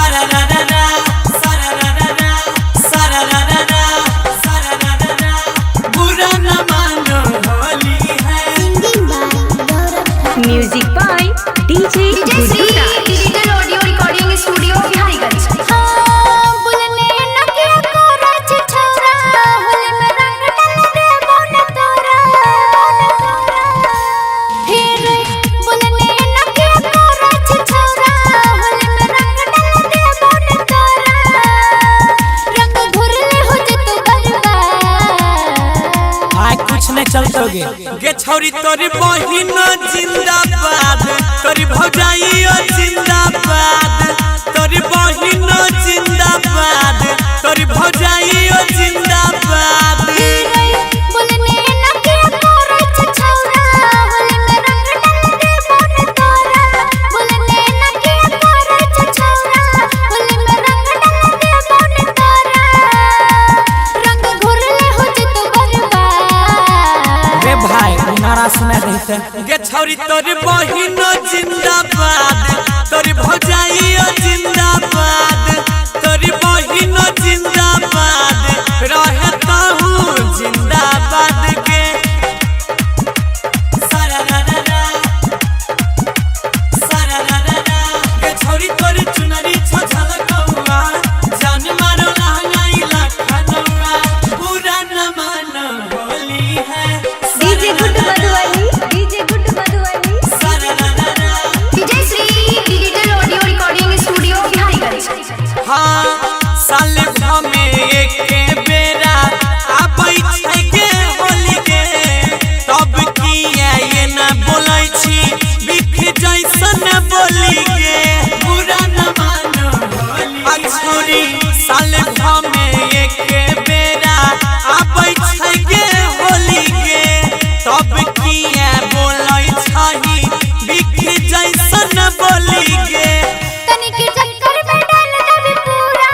सारा रा रा रा, सारा रा रा रा, सारा रा रा रा, सारा रा रा रा, बुरा न मानो होली है। Singing by Gaurav Thakur. Music by DJ Vijay Shri Guddu Raj. Digital audio recording studio Bihariganj. हाँ, बोलने न के कोरा छे छोरा, होली में रंग डाल दे मौन तोरा। हे रे, बोलने न के कोरा छे छोरा, होली में रंग डाल दे मौन तोरा। रंग घोरले हो जतो बर्बाद। आय कुछ नहीं चलतोगे गे छौरी, तोरी बहिन जिंदाबाद, तोरी भौजाइयो जिंदाबाद, तोरी बहिन जिंदाबाद, तोरी भौजाइयो जिंदाबाद। हे रे, बोलने न के कोरा छे छोरा, होली में रंग डाल दे मौन तोरा। बोलने न के कोरा छे छोरा, होली में रंग डाल दे मौन तोरा। रंग घोरले हो जतो बर्बाद। रे भाई नारा सुना देते गे छौरी, तोरी बहिन जिंदाबाद, तोरी भौजाइयो जिंदाबाद, तोरी बहिन जिंदाबाद, रहता हूँ जिंदाबाद के। सारा रा रा रा, सारा रा रा रा, गे छौरी तोरी चुनरी छो झलकौआ, जान मारो लहंगाई लखनौआ, बुरा न मानो होली है। DJ Guddu Madhubani, DJ Guddu Madhubani. सारा रा रा रा। Vijay Shri digital audio recording studio Bihariganj. हाँ, साल भर में एक बेरा आबै छै गे होली गे, तब किया ये न बोलै छी बिख जैसन बोली गे, बुरा न मानो अछोरी। साल भर में एक बेरा आबै छै गे होली गे, तब किया बोलै छही बिख जैसन बोली गे। तनिक चक्कर में डाल देबे पूरा,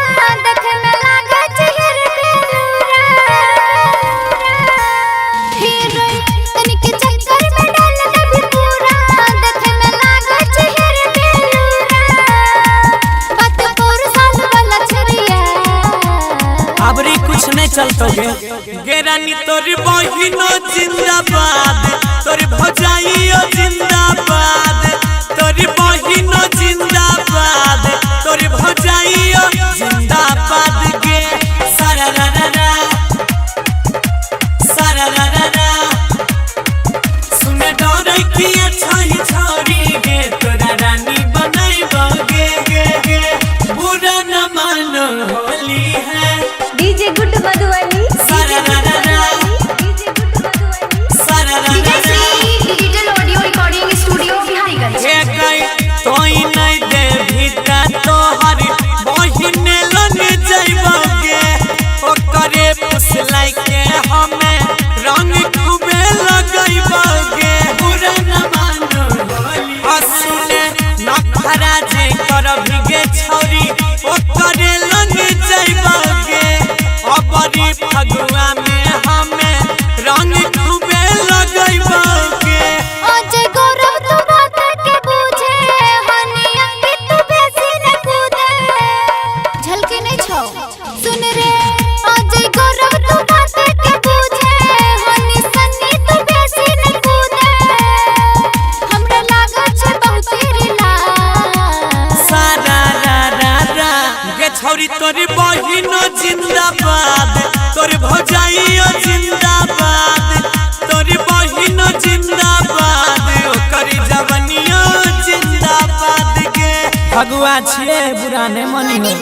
देखे में लागे चेहर बेलूरा। हे रे, तनिक चक्कर में डाल देबे पूरा, देखे में लागे चेहर बेलूरा। बात तोर साल वाला छरिया। अबरी कुछ नहीं चलतोगे गे रानी, तोरी बहिनो जिंदाबाद, तोरी भौजाइयो जिंदाबाद, तोरी बहिनो जिंदाबाद, तोरी भौजाइयो जिंदाबाद गे। सारा रा रा रा, सारा रा रा रा, सुने डरे किया छही छौरी गे, तोरा रानी बनैबो गे गे गे, बुरा न मानो होली है। डीजे गुड्डू मधुबनी, सारा रा रा रा, डीजे गुड्डू मधुबनी। सारा रा रा रा। Vijay Shri digital audio recording studio Bihariganj. हे गई तोई नहीं देवी ता तोहर बहिन लग जइबोगे, ओकरे फुसलाई के हमें रंग खूबे लगइबोगे, बुरा न मानो असुने नखरा जे करभी गे छौरी, ओकरे लग जइबोगे, अबरी फगुआ में हमें रंग खूबे लगइबोगे। आज गौरव तू बात के बूझे, हनी अंकित तू बेसी न कूदे। झलके नहीं छौ सुन रे, आज गौरव तू बात के बूझे, हनी सन्नी तू बेसी न कूदे। हमरा लागल छे बहुते रे लाज। सारा रा रा रा गे छौरी, तोरी बहिनो जिंदाबाद, तोरी भौजाइयो जिंदाबाद, तोरी बहिनो जिंदाबाद, ओकरी जवनियो जिंदाबाद गे। फगुआ छिए बुरा ने मनी।